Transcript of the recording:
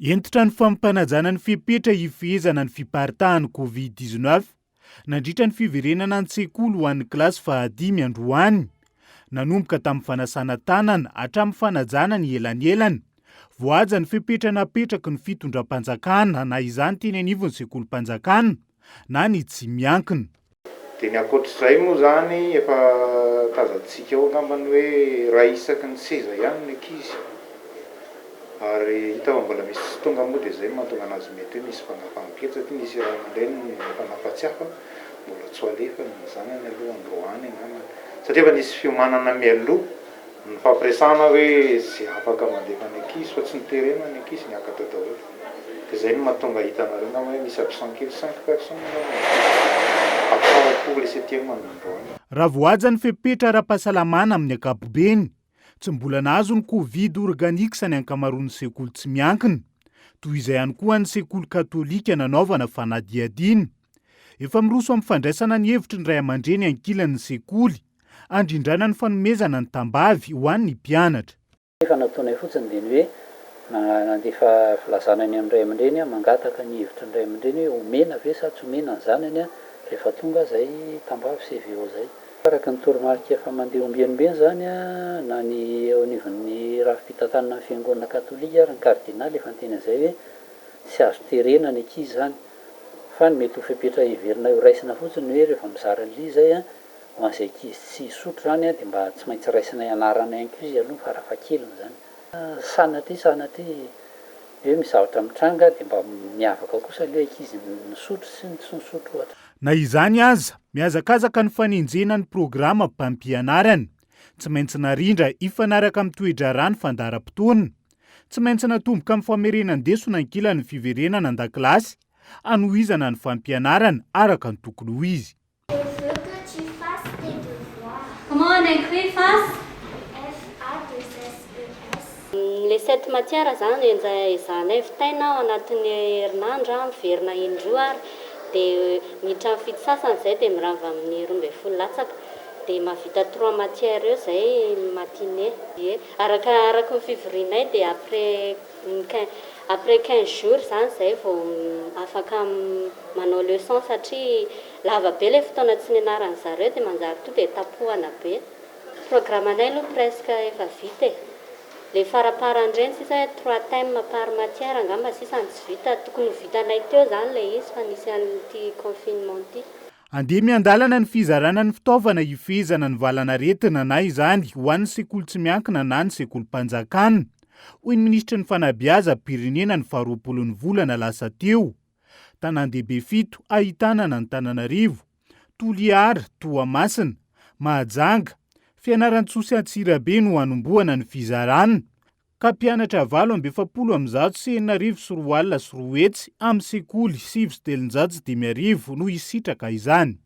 Hentitra ny fampanajana ny fepetra hifehezana ny fiparitahan'ny Covid 19 nandritra ny fiverenana an-tsekoly ho an'ny kilasy fahadimy androany. Nanomboka tamin'ny fanasana tanana hatramin'ny fanajana ny elanelana. Voahaja ny fepetra napetraky ny fitondram-panjakana na izany teny anivon'ny sekolim-panjakana na ny tsy miankina. Dia ny ankoatr'izay moa izany efa tazantsika ao angamba ny hoe iray isaky ny seza ihany ny ankizy ary hita fa mbola misy tsy tonga moa dia izay no mahatonga anazy mety hoe misy fanapaham-kevitra satria misy ray aman-dreny efa nampatsiahy fa mbola tsy ho alefa ny zanany aloha androany angambany satria efa nisy fiomanana mialoha Nifampiresahana hoe ze afaka mandefa ny ankizy fa tsy noterena ny ankizy niakatra daholo. De zay no mahatonga hitanareo angamba hoe misy absent kely cinq personnes angamba ny absent pour les septième androany. Raha voahaja ny fepetra ara-pahasalamana amin'ny ankapobeny, tsy mbola nahazo ny Covid Organics ny ankamaroan'ny sekoly tsy miankina. Toy izay ihany koa ny sekoly katolika nanaovana fanadihadiana. Efa miroso amin'ny fandraisana ny hevitry ny ray aman-dreny ankilan'ny sekoly handrindrana ny fanomezana ny tambavy ho an'ny mpianatra. Efa nataonay fotsiny dia ny hoe nandefa filazana any amin'ny ray aman-dreny mangataka ny hevitry ny ray aman-dreny hoe omena ve sa tsy omena ny zanany rehefa tonga izay tambavy CVO izay. Araka ny toromarika efa mandeha ombieny ombieny izany na ny eo anivon'ny rafi-pitantanana ny fiangonana katolika ary ny kardinaly efa niteny an'izay hoe tsy azo terena ny ankizy izany fa ny mety ho fepetra heverina ho raisina fotsiny ny hoe rehefa mizara an'ilay izy izay Ho an'izay ankizy tsy hisotro izany dia mba tsy maintsy raisinay anarana ihany koa izy aloha farafahakeliny izany. Sanatria sanatria hoe misy zavatra mitranga dia mba miavaka kosa ilay ankizy nisotro sy ny tsy nisotro ohatra. Na izany aza, mihazakazaka ny fanenjehana ny programam-pampianarana. Tsy maintsy narindra hifanaraka amin'ny toe-draharaha ny fandaharam-potoana. Tsy maintsy natomboka amin'ny famerenan-desona ankilan'ny fiverenana an-dakilasy hanohizana ny fampianarana araka ny tokony ho izy. Je veux que tu fasses tes devoirs. Comment on écrit face? F-A-2-S-E-S. Les sept matières zany ezahanay vitaina ao anatin'ny herinandro, miverina indroa ary dia miditra amin'ny fito sasany izay dia mirava amin'ny 12 latsaka dia mahavita trois matières eo izay matinée. Ie, araka araka ny fivorianay dia après après 15 jours izany izay vao afaka manao leçon satria lava be ilay fotoana tsy nianaran'ny zareo dia manjary tonga dia tapohana be. Programme-nay aloha presque efa vita e. Ilay faraparany ireny sisa hoe trois thèmes par matière angamba sisa no tsy vita. Tokony ho vitanay teo izany ilay izy fa nisy an'ity confinement ity. Andeha miandalana ny fizarana ny fitaovana hifehezana ny valanaretina na izany ho an'ny sekoly tsy miankina na ny sekolim-panjakana, hoy ny minisitry ny fanabeazam-pirenena ny faharoapolon'ny volana lasa teo. Tanàn-dehibe fito ahitana an'Antananarivo, Toliara, Toamasina, Mahajanga, Fianarantsoa sy Antsirabe no hanombohana ny fizarana, ka mpianatra 248 200 amin'ny sekoly 309 no hisitraka izany.